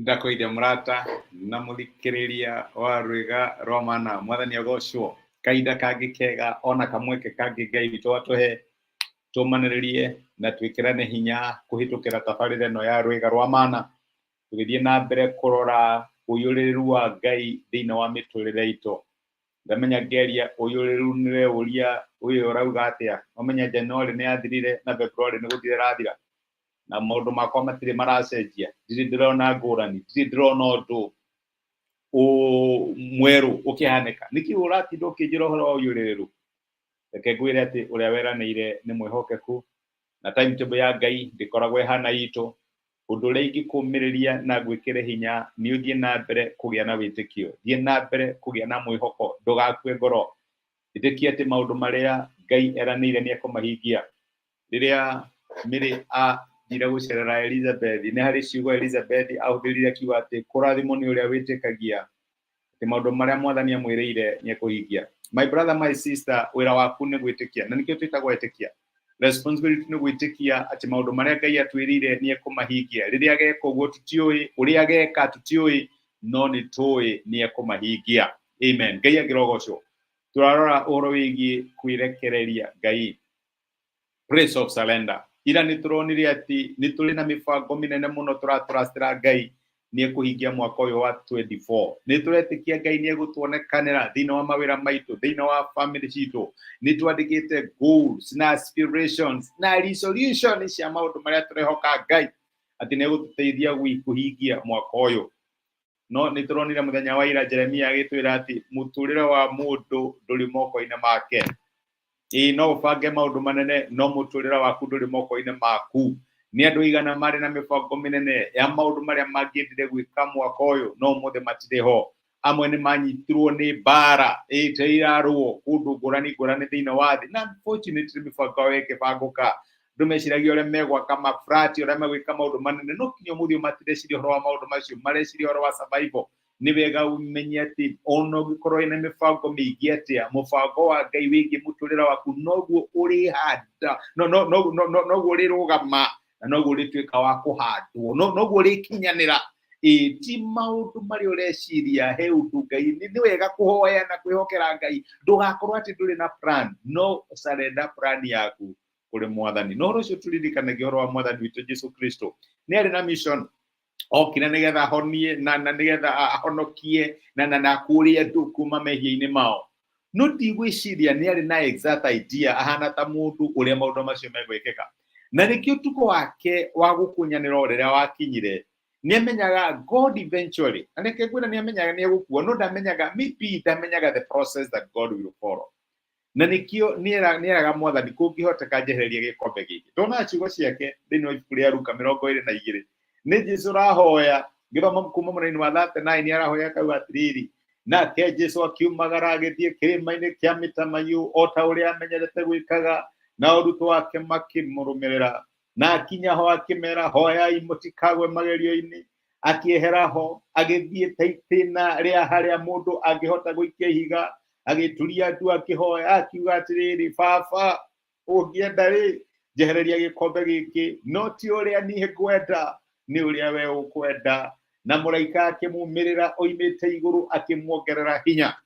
Ndakũgeithia mũrata na mũthikĩrĩria wa Rwĩga rwa Mana, Mwathani agocwo. Kahinda kangĩ kega ona kamweke kangĩ Ngai witũ atũhe tũmanĩrĩrie na twĩkĩrane hinya kũhĩtũkĩra tabarĩra ĩno ya Rwĩga rwa Mana, tũgĩthiĩ na mbere kũrora ũiyũrĩrĩru wa Ngai thĩinĩ wa mĩtũrĩre itũ. Ndamenya ngĩaria ũiyũrĩrĩru nĩũreuria ũyũ ũrauga atĩa, wamenya January nĩ yathirire na February nĩ gũthira ĩrathira. Na maũndũ makwa matirĩ maracenjia, ndirĩ ndĩrona ngũrani, ndirĩ ndĩrona ũndũ mwerũ ũkĩhanĩka. Nĩkĩ ũratinda ũkĩnjĩra ũhoro wa ũiyũrĩrĩru? Reke ngwĩre atĩ ũrĩa weranĩire nĩ mwĩhokeku, na timetable ya Ngai ndĩkoragwo ĩhana itũ. Ũndũ ũrĩa ingĩkũmĩrĩria na ngwĩkĩre hinya nĩ ũthiĩ na mbere kũgĩa na wĩtĩkio, thiĩ na mbere kũgĩa na mwĩhoko, ndũgakue ngoro. Ĩtĩkia atĩ maũndũ marĩa Ngai eranĩire nĩ ekũmahingia. Rĩrĩa Mary athire gũcerera Elizabeth, nĩ harĩ ciugo Elizabeth ahũthĩrire akiuga atĩ kũrathimwo nĩ ũrĩa wĩtĩkagia atĩ maũndũ marĩa Mwathani amwĩrĩire nĩ ekũhingia. My brother, my sister, wĩra waku nĩ gwĩtĩkia, na nĩkĩo twĩtagwo etĩkia. Responsibility nĩ gwĩtĩkia atĩ maũndũ marĩa Ngai atwĩrĩire nĩ ekũmahingia. Rĩrĩa ageka ũguo tũtiũĩ, ũrĩa ageka tũtiũĩ, no nĩ tũĩ nĩ ekũmahingia. Amen. Ngai angĩrogocwo. Tũrarora ũhoro wĩgiĩ kwĩrekereria Ngai. Place of surrender. Ira nĩ tũronire atĩ nĩ tũrĩ na mĩbango mĩnene mũno tũratũracĩra Ngai nĩ ekũhingia mwaka ũyũ wa 24. Nĩ tũretĩkia Ngai nĩ egũtuonekanĩra thĩinĩ wa mawĩra maitũ, thĩinĩ wa family citũ. Nĩ twandĩkĩte goals na aspirations na resolution cia maũndũ marĩa tũrehoka Ngai atĩ nĩ egũtũteithia kũhingia mwaka ũyũ. No nĩ tũronire mũthenya wa ira Jeremia agĩtwĩra atĩ mũtũrĩre wa mũndũ ndũrĩ moko-inĩ make. Ĩĩ no ũbange maũndũ manene no mũtũrĩre waku ndũrĩ moko-inĩ maku. Nĩ andũ aigana marĩ na mĩbango mĩnene ya maũndũ marĩa mangĩendire gwĩka mwaka ũyũ no ũmũthĩ matirĩ ho. Amwe nĩ manyitirwo nĩ mbara ĩĩ irarũo kũndũ ngũrani ngũrani thĩinĩ wa thĩ, na unfortunately mĩbango yao ĩkĩbangũka. Andũ meciragia ũrĩa megwaka maflati, ũrĩa megwĩka maũndũ manene, no kinya ũmũthĩ ũyũ matireciria ũhoro wa maũndũ macio, mareciria ũhoro wa survival. Nĩ wega ũmenye atĩ ona ũngĩkorwo wĩna mĩbango mĩingĩ atĩa, mũbango wa Ngai wĩgiĩ mũtũrĩre waku noguo ũrĩhanda, no no no no no noguo ũrĩrũgama na noguo ũrĩtuĩka wa kũhandwo, no noguo ũrĩkinyanĩra. Ĩĩ ti maũndũ marĩa ũreciria he ũndũ Ngai, nĩ wega kũhoya na kwĩhokera Ngai, ndũgakorwo atĩ ndũrĩ na plan, no surrender plan yaku kũrĩ Mwathani. Na ũhoro ũcio tũririkanagia ũhoro wa Mwathani witũ Jesu Kristo, nĩ arĩ na mission okire nigetha ahonie na na nigetha ahonokie na na na akũũrie andũ kuma mehia-inĩ mao. No ndigwĩciria nĩ arĩ na exact idea ahana ta mũndũ ũrĩa maũndũ macio megwĩkĩka. Na nĩkĩo ũtukũ wake wa gũkunyanĩra o rĩrĩa wakinyire, nĩ amenyaga God eventually, na nĩkĩo ngwĩra nĩ amenyaga nĩ egũkua, no ndamenyaga, maybe ndamenyaga the process that God will follow. Na nĩkĩo nĩeraga Mwathani, kũngĩhoteka njehererie gĩkombe gĩkĩ. Ndona ciugo ciake thĩinĩ wa ibuku rĩa Luka 22, nĩ Jesu ũrahoya, ngĩthoma kuma mũraini wa 39, nĩ arahoya akauga atĩrĩrĩ, nake Jesu akiumagara agĩthiĩ kĩrĩma-inĩ kĩa mĩtamaiyũ o ta ũrĩa amenyerete gwĩkaga, na arutwo ake makĩmũrũmĩrĩra. Na akinya ho akĩmera, hoyai mũtikagwe magerio-inĩ. Akĩehera ho agĩthiĩ ta itĩna rĩa harĩa mũndũ angĩhota gũikia ihiga, agĩturia ndu akĩhoya akiuga atĩrĩrĩ, Baba, ũngĩenda rĩ, njehereria gĩkombe gĩkĩ, no ti ũrĩa niĩ ngwenda, nĩ ũrĩa we ũkwenda. Na mũraika akĩmumĩrĩra oimĩte igũrũ akĩmuongerera hinya.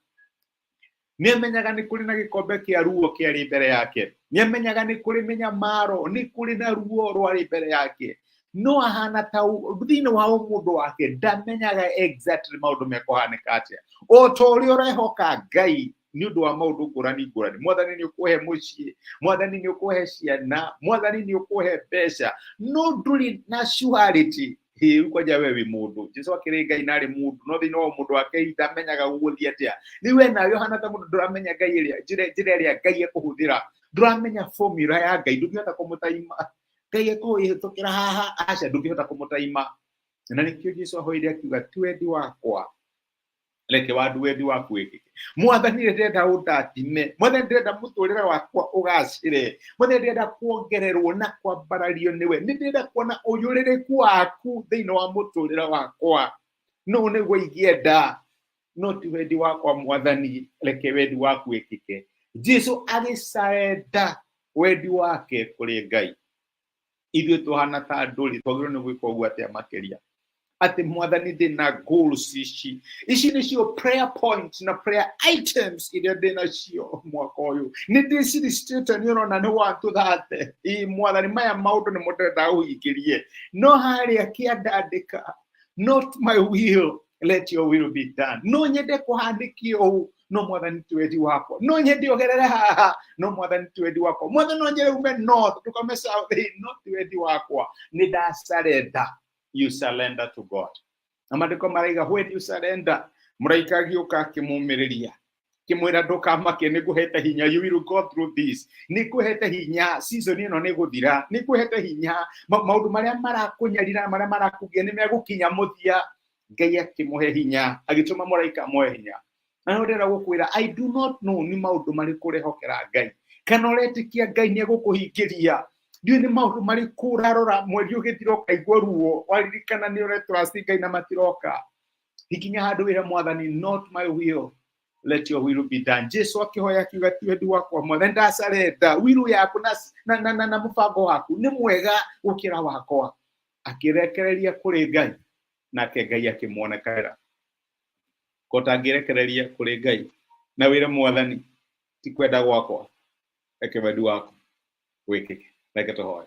Nĩ amenyaga nĩ kũrĩ na gĩkombe kĩa ruo kĩarĩ mbere yake, nĩ amenyaga nĩ kũrĩ mĩnyamaro, nĩ kũrĩ na ruo rwarĩ mbere yake, no ahana ta thĩinĩ wa ũmũndũ wake ndamenyaga exactly maũndũ mekũhanĩka atĩa. O ta ũrĩa ũrehoka Ngai nĩ ũndũ wa maũndũ ngũrani ngũrani, Mwathani nĩ ũkũhe mũciĩ, Mwathani nĩ ũkũhe ciana, Mwathani nĩ ũkũhe mbeca, no ndũrĩ na surety. Rĩu kwanja we wĩ mũndũ, Jesu akĩrĩ Ngai na arĩ mũndũ, no thĩinĩ wa mũndũ wake ndamenyaga gũgũthiĩ atĩa. Rĩu we nawe ũhana ta mũndũ ndũramenya Ngai ĩrĩa njĩra ĩrĩa Ngai ekũhũthĩra, ndũramenya formula ya Ngai, ndũngĩhota kũmũtaima Ngai ekũhĩtũkĩra haha, aca, ndũngĩhota kũmũtaima. Na nĩkĩo Jesu ahoire akiuga, ti wendi wakwa, reke wandu wendi waku wĩkĩke. Mwathani ndĩrenda ũndathime, Mwathani ndĩrenda mũtũrĩre wakwa ũgacĩre, Mwathani ndĩrenda kuongererwo na kwambarario nĩwe, nĩ ndĩrenda kuona ũyũrĩrĩku waku thĩinĩ wa mũtũrĩre wakwa, no nĩguo ingĩenda, no ti wendi wakwa Mwathani, reke wendi waku wĩkĩke. Jesu agĩcaenda wendi wake kũrĩ Ngai. Ithuĩ tũhana ta andũ rĩ, twagĩrĩirwo nĩ gwĩka ũguo atĩa makĩria? Atĩ Mwathani, ndĩna goals ici, ici nĩcio prayer points na prayer items iria ndĩnacio mwaka ũyũ, nĩ ndĩciricitĩte, nĩ ũrona nĩ 1 to 30. Ĩ Mwathani, maya maũndũ nĩmo ndĩrenda ũhingĩrie, no harĩa kĩandandĩka, "Not my will, let your will be done." No nyende kũhandĩkio ũũ, no Mwathani, ti wendi wakwa. No nyende ũgerere haha, no Mwathani, ti wendi wakwa. Mwathani, no nyende ume north ndũkaume south, no ti wendi wakwa. Nĩ ndasurrender. You surrender to God. Na maandĩko maraiga, when you surrender, mũraika agĩũka akĩmũmĩrĩria, kĩmwĩra, "Ndũkamake, nĩ ngũhete hinya. You will go through this. Nĩ ngũhete hinya. Season ĩno nĩ gũthira. Nĩ ngũhete hinya. Maũndũ marĩa marakũnyarira, marĩa marakũgia, nĩ megũkinya mũthia." Ngai akĩmũhe hinya, agĩtũma mũraika amũhe hinya. Na no ndĩrenda gũkwĩra, I do not know nĩ maũndũ marĩkũ ũrehokera Ngai, kana ũretĩkia Ngai nĩ egũkũhingĩria. Ndiũĩ nĩ maũndũ marĩkũ ũrarora mweri ũgĩthira ũkaigua ruo waririkana nĩ ũretrust Ngai na matiroka. Hikinya handũ wĩre Mwathani, "Not my will, let your will be done." Jesu akĩhoya akiuga, "Ti wendi wakwa, Mwathani, ndasurrender. Will yaku na mũbango waku nĩ mwega gũkĩra wakwa." Akĩrekereria kũrĩ Ngai, nake Ngai akĩmuonekanĩra. Ko tangĩrekereria kũrĩ Ngai na wĩre Mwathani, "Ti kwenda gwakwa, reke wendi waku wĩkĩke." Reke tũhoe.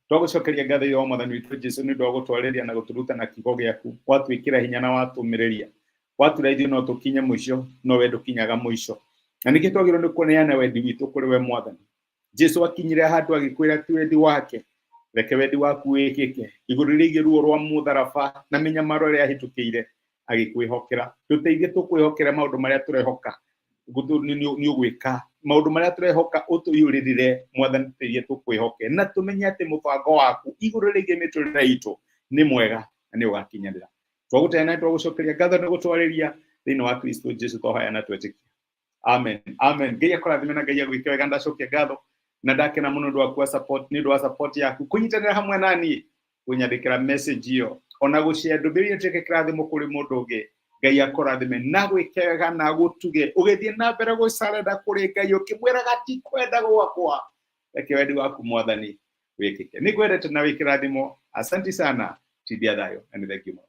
Twagũcokeria ngatho ya Mwathani witũ Jesu nĩ ũndũ wa gũtwarĩria na gũtũruta na kiugo gĩaku. Watwĩkĩra hinya na watũmĩrĩria, watũra ithuĩ no tũkinye mũico, no we ndũkinyaga mũico, na nĩkĩo twagĩrĩirwo nĩ kũneana wendi witũ kũrĩ we. Mwathani Jesu akinyire handũ agĩkwĩra ti wendi wake, reke wendi waku wĩkĩke. Igũrũ rĩgiĩ ruo rwa mũtharaba na mĩnyamaro ĩrĩa ahĩtũkĩire, agĩkwĩhokera. Tũteithie tũkwĩhokere maũndũ marĩa tũrehoka nĩ ũgwĩka, maũndũ marĩa tũrehoka ũtũiyũrĩrĩre. Mwathani, tũteithie tũkwĩhoke na tũmenye atĩ mũbango waku igũrũ rĩgiĩ mĩtũrĩre itũ nĩ mwega na nĩ ũgakinyanĩra. Twagũtaya na twagũcokeria ngatho nĩ gũtwarĩria. Thĩinĩ wa Kristo Jesu twahoya na twetĩkia, amen, amen. Ngai akũrathime na Ngai agwĩke wega. Ndacokia ngatho na ndakena mũno ũndũ waku wa support, nĩ ũndũ wa support yaku kũnyitanĩra hamwe na niĩ, kũnyandĩkĩra message ĩyo, ona gũshare ndũmĩrĩri ĩtuĩke kĩrathimo kũrĩ mũndũ ũngĩ. Ngai akũrathime na gwĩke wega na gũtuge ũgĩthiĩ na mbere gũsurrender kũrĩ Ngai, ũkĩmwĩraga, "Ti kwenda gwakwa, reke wendi waku, Mwathani, wĩkĩke." Nĩ ngwendete na wĩ kĩrathimo. Asante sana. Tindia thayũ na nĩ thank you mũno.